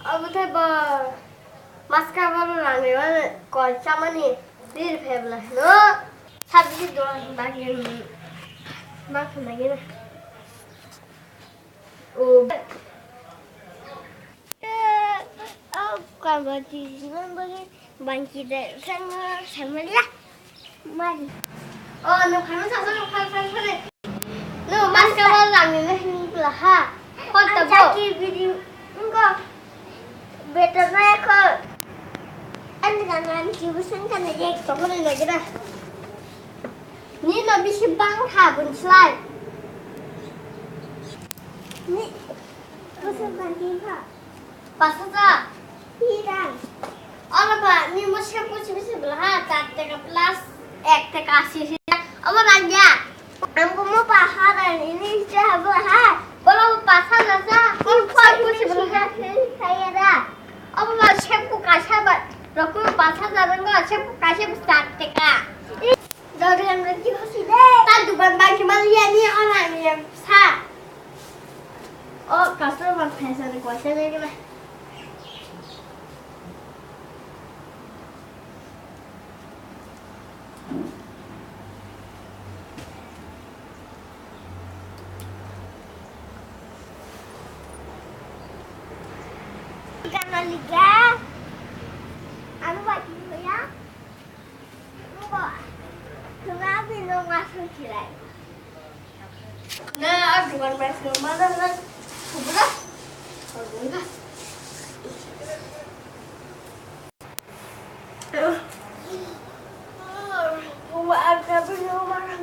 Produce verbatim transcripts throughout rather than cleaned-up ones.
Obo tei bo maska bo rani mani koi chamani rir phebla no. Sabji do bagi bagi bagi na. O. O kama di bagi bagi de sama sama ya. Mari. Oh, no, kami sasa no kami sasa no. No, mas kami lang ni nih ni lah ha. Kau tak tahu. Bidi enggak. Betul lah kau. Anda kan nanti busan kan aja. Kamu ni lagi dah. Ni lebih simpang ha bunslai. Ni busan kan ha. Pas hajar. Oro ba, nini mo shampoo simi se bwla ha, char taka plus ek taka ashi se. Omo rang ya. Ang mo pas hajar ni ni se ha bwla ha. Bolo pas hajar sa. Shampoo simi se bwla ha. Saya da. Omo ba shampoo kaisa ba. Rokui pas hajar ngo shampoo kaisa ba char taka. Dori ang lagi hosi de. Ta dukan bagi mali ya ni online ni sa. O customer phaisa ni koisa de gele. Kana liga. Anu bagi ya. Enggak. Kenapa no masuk kirai? Nah, aduh, kan pas no mana kan. Kubra. Kubra. Kuwa agak belum mana.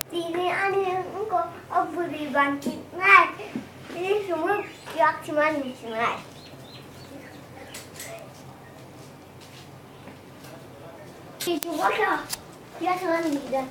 Tini ani wngkha o bwrwi bangkhi nai. Tini sumui yak sima ni sinai. Tini sumui yak sima ni sinai.